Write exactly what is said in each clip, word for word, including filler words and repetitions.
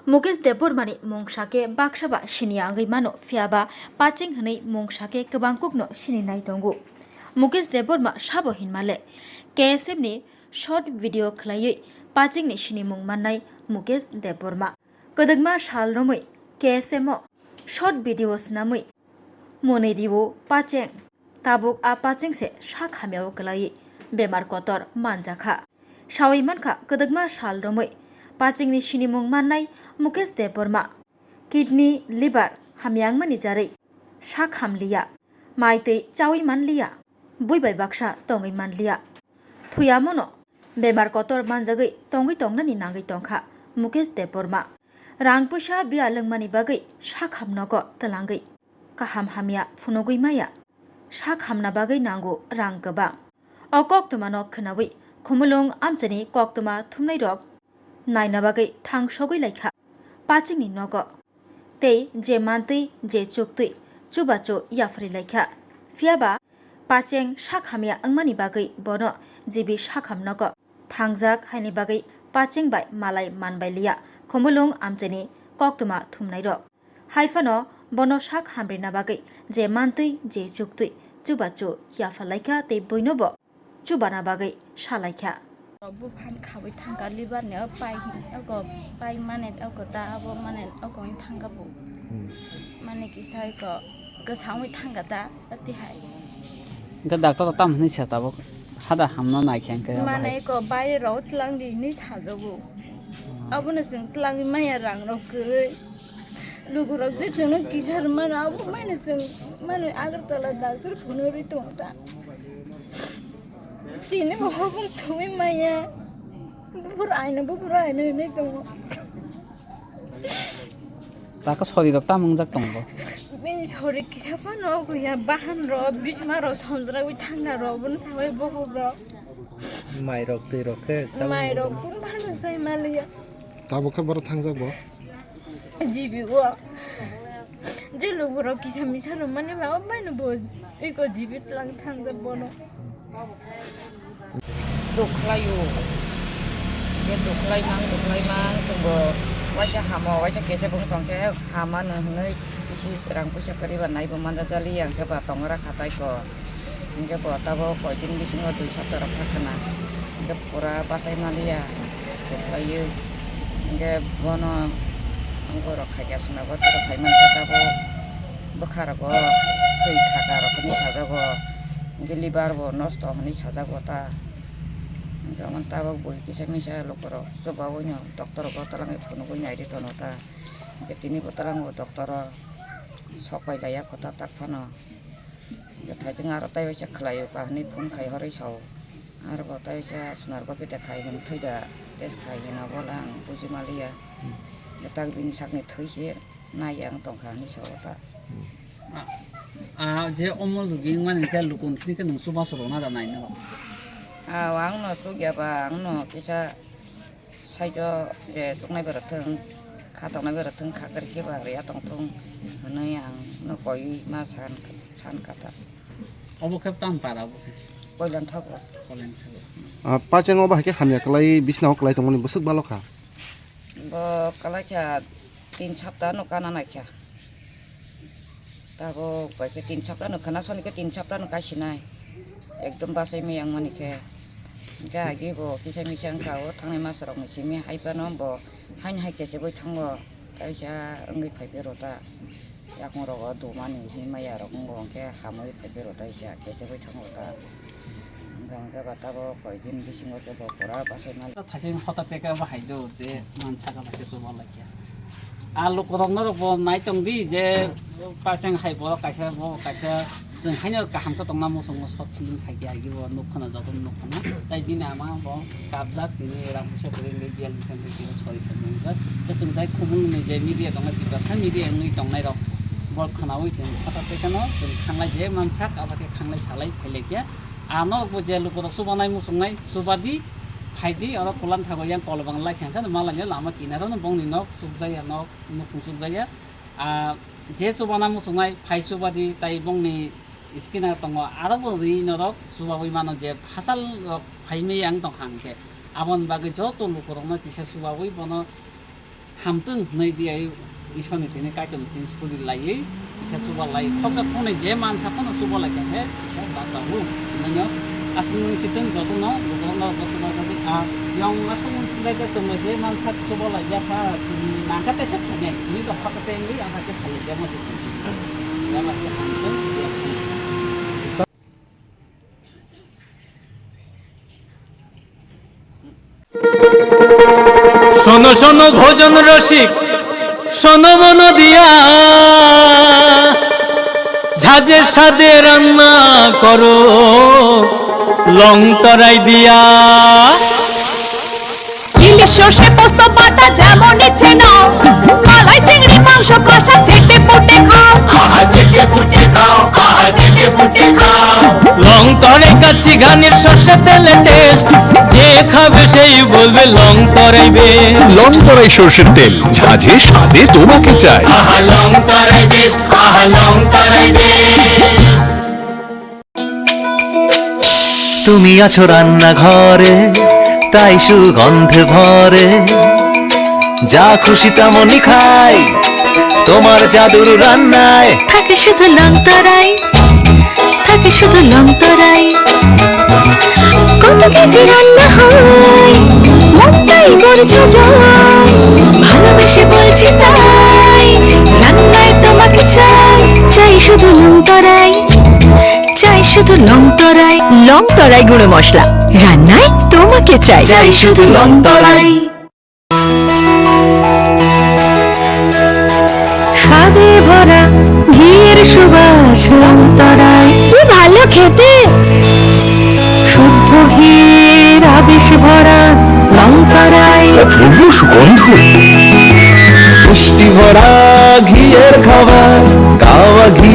Mukesh Debbarmani mung sakhe baksa ba sini ya wngwi mano, phiya ba Pacheng hwnwi mung sakhe kwbang kukno sininai tongo. Mukesh Debbarma sabo hinmale? K S M ni short video khwlaiwi Pachengni sinimung mannai Mukesh Debbarma. Kwdwkma sal romwi K S M o short video swnamwi mwnwi rio Pacheng. Tabuk a Pacheng se sak hamya o kwlaiwi bemar kotor manjakha. Sawi mankha kwdwkma sal romwi Pachengni sinimung mannai Mukesh Debbarma. Kidney, liver hamya wngmani jarwi sak hamliya, mai twi chawi manliya, bui bai baksa tongwi manliya. Thuya mono bemar kotor manjagwi tongwi tongnani nangwi tongkha Mukesh Debbarma. Rang puisa biya lwngmani bagwi sak ham nogo twlangwi kaham hamya phunugwi maya. Sak hamna bagwi nango rang kwbang. O koktwmano khwnawi Khumulwng amchaini koktwma thumnairok naina bagwi thang sogwi laikha Pachengni nogo. Tei je mantwi je chuktwi chubachu yapharwi laikha. Phiya ba Pacheng sak hamya wngmani bagwi bono G B sak ham nogo thangjak haini bagwi Pacheng bai malai manbai liya Khumulwng amchaini koktwma thumnairok. Hai phano bono sak hamrina bagwi je mantwi je chuktwi chubachu yapha laikha tei buino bo chubana bagwi sa laikha. Buphan khawi thangkha liver ni o pai hin, oko pai mane oko ta abo mane oko hin thangkha bu. Hmm. Mane kisa oko kwsangwi thangkha ta ati hai. Hingke doctor tam hinwi sa tabuk hada hamno naikhe hingke. Mane eko baire rok twlang di hinwi sajago. Abono chwng twlangwi maya rang rok kwrwi. Lugurok je chwngno kisa rwmano abo mane chwng mane Agartala doctor phunugwi tongo ta. Tini bo hokong thumwi maya. Buphuru aino, buphuru aino hinwi tongo. Taka sori rok tam wngjak tongo. Bini sori kisa phano kuya bahan rok, bisma rok, somjra wi thangna rok, bono thangwi bohok rok. Mai rok, twi rok khe chawng Mai rok, bono. Kun phano sai maliya. Tabuk khe boro thangjak bo? G B o. Je lugu rok kisa misa rok mani ba, o bai no bo. Iko G B tlang thangjak bono. Dukhlaio. Ye dukhlai mang, dukhlai mang, chwngbo waisa hamo, waisa kese bung tongkhe hama nung hinui bisi rang puisa kwrwi ba naibo manjak jali, ang khe ba tongra khatai ko. Hingke bo tabo koitin bisingo dui sapta rok kha khna. Hingke pura bachai maliya, dukhlaiyo. Hingke bono borok khaikya swnabo, borok khai mankhe tabo bwkha rogo twi khaka rok hinwi sajago. Hingke liver bo nosto hinwi sajago ta. Hingke omo tabok bui kisa misa lukurok chubaui no doctor rogo twlangwi phunugui naidi tono ta. Hingke tini bo twlango doctor o sok pai laiya kota tak phano. Hingke thaising aro tai waisa khwlaio, kahini phone khai horwi sao. Aro bo tai waisa sunar bo kete khai hwn thwi da, test khai hwn abo le ang buji maliya. Hmm. Hingke tak bini sakni thwi se nai ang tongkha hinwi sao ta. Hmm. A, a, je omo logi wngmani khe lukun thini khe nwng chubachu rwna da naina rok? A, ang no chukya ba, ang no kisa Saijo je chuknai berok thung, kha tongnai berok thung, kha kwrwi khe ba rwya tong thung hwnwi ang no koi ma san, san kha ta. Obo khe tang para obo khe? Koilan thago. Koilan thago. Ah, Pacheng obo hai khe hamya kwlai, bisna o kwlai tongmani bwswk balo kha? Bo kwlai kha tin sapta no kana nai kha. Tabuk bai khe tin sapta no khna soni khe tin sapta no kaisinai. Ekdom bachai maya wngmani khe. Hingke agi bo kisa misa wngkha o thangnai mas rok ni simi hai phano bo haino hai kesegoi thango. Kaisa wngwi phai phero ta. Yakung rogo dumani himaya rok wngbo hingke hamwi phai phero ta isa kesegoi thango ta. Hingke hingke ba tabok koi din bisingo khe bo pura bachai mali. Thaising hota peka bo hai do je mansa ka bai khe chuba lai khe. A lukurok norok bo nai tong di je Pacheng hai borok kaisa, bo kaisa chwng haino kaham khe tongna muchungo short film khai khe agi bo nuk khna joto nuk khna. Tai bini ama bo kabjak tini rang puisa kwrwi wngwi jail bisingo tini sori thangwi wngkha. Tei chwng jai Khumulwngni je media tongnai, Tiprasa media wngwi tongnai rok bo khnaui chwng phatar tei kheno chwng khanglai je mansak abo khe khanglai salai phailai khe. Ano bo je lukurok chubanai muchungnai chubadi, phaidi oro kulan thago yang kolobang lai khe, hwnkhe malaini lama kinaro no bongni nok chubjaya, nok nukhung chubjaya. Ah, je chubana muchungnai phai chubadi tai bongni skinner tongo, aro bo ri norok chubaui mano je hachal rok phaimai yang tongkha hwnkhe. Aboni bagwi joto lukurokno kisa chubaui bono Hamtwng hwnwi di ai Iswrani thani Kaitorni simi suri laiwi kisa chuba lai. Khoksa khoknwi je mansa phano chuba lai kha khe kisa bachago. Hwnwi aswk nwng sitwng jotono jotono bo chuba kha di a yong aswk nwng thwng lai khe chwngno je mansa chuba lai ya kha nang kha tesa khainai. Hwnwi to hakhe tei wngwi asa khe khalai ya mo se simi. Ya ba khe hamtwng ya simi. শোনো শোনো ভোজন রসিক, শোনো মন দিয়া, ঝাঁঝের স্বাদে রান্না করো লং তরাই দিয়া। ইলিশ সর্ষে পোস্ত বাটা যেমন ইচ্ছে নাও, মালাই চিংড়ি মাংস কষা চেটে পুটে খাও। আহা চেটে পুটে খাও, আহা চেটে পুটে খাও। লং তরাই কাচ্চি ঘানির সর্ষে তেলে টেস্ট, যে খাবে সেই বলবে লং তরাই বেস্ট। লং তরাই সর্ষের তেল, ঝাঁঝে স্বাদে তোমাকে চাই। আহা লং তরাই বেস্ট, আহা লং তরাই বেস্ট। তুমি আছো রান্নাঘরে, তাই সুগন্ধে ভরে। যা খুশি তেমনই খাই, তোমার জাদুর রান্নায়। থাকে শুধু লং তরাই, থাকে শুধু লং তরাই। কত কেজি রান্না হয়, মনটাই করছো জয়। ভালোবেসে বলছি তাই, রান্নায় তোমাকে চাই, চাই শুধু লং তরাই। চাই শুধু লং তরাই, লং তরাই গুঁড়ো মশলা, রান্নায় তোমাকে চাই। চাই শুধু লং তরাই। স্বাদে ভরা ঘিয়ের সুবাস লং তরাই। কি ভালো খেতে! শুদ্ধ ঘিয়ের আবেশ ভরা লং তরাই। অপূর্ব সুগন্ধ। পুষ্টি ভরা ঘিয়ের খাবার, গাওয়া ঘি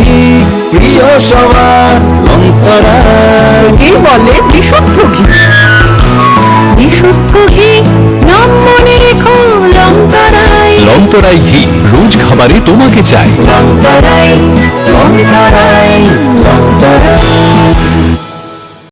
প্রিয় সবার, লং তরাই। এই বলে বিশুদ্ধ ঘি। বিশুদ্ধ ঘি, নাম মনে রেখো, লং তরাই। লং তরাই ঘি, রোজ খাবারে তোমাকে চাই। লং তরাই, লং তরাই, লং তরাই।